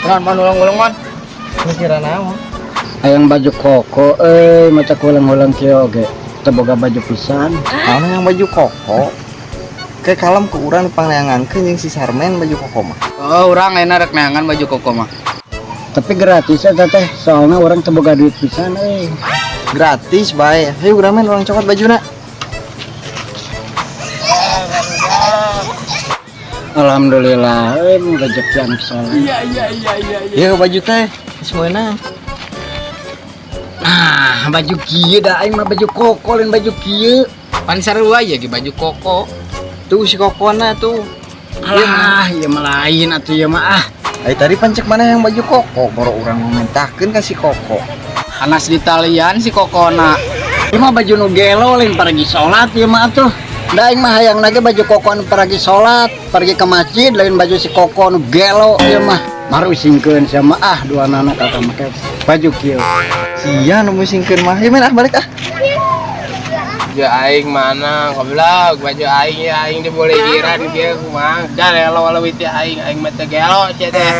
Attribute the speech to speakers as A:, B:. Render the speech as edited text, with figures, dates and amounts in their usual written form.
A: Kunaon, Man, ulang-ulang, Man?
B: Mikiran naon?
C: Hayang baju koko euy, maca ulang-ulang kieu oge. Teu boga baju pisan.
B: Naon yang baju koko? Kayak kalem ke urang pangneangankeun jeung si Sarmen baju koko mah.
A: Oh, urang ayeuna rek neangan baju koko mah.
C: Tapi gratis eta teh, soalnya urang teu boga duit pisan euy.
B: Gratis bae. Hayu urang, Men, urang cokot bajuna.
C: Alhamdulillah, euy, rezeki anak soleh.
B: Ieu baju teh geus meunang.
C: Nah, baju kieu da aing mah baju koko lain baju kieu.
A: Pan sarua ya ge baju koko.
B: Tuh si kokona tuh.
C: Alah, ieu mah lain atuh ieu mah ah.
B: Ai tadi pancek mana yang baju koko, baru urang ngomentakeun ka si koko.
A: Anas di talian si kokona.
C: Ieu mah baju nu gelo lain paragi salat ieu mah atuh. Da aing mah hayang lagi baju koko anu paragi salat, pergi ke masjid, lain baju si koko nu gelo ieu mah. Marusingkeun sia mah ah, dua anak kata make baju kieu.
B: Sia nu musingkeun mah. Hayu, Men, ah, balik ah.
A: Baju aing mana goblok, baju aing ya aing diboleh giran kieu kumaha. Gelo leuwih ti aing, aing mah teu gelo sia teh.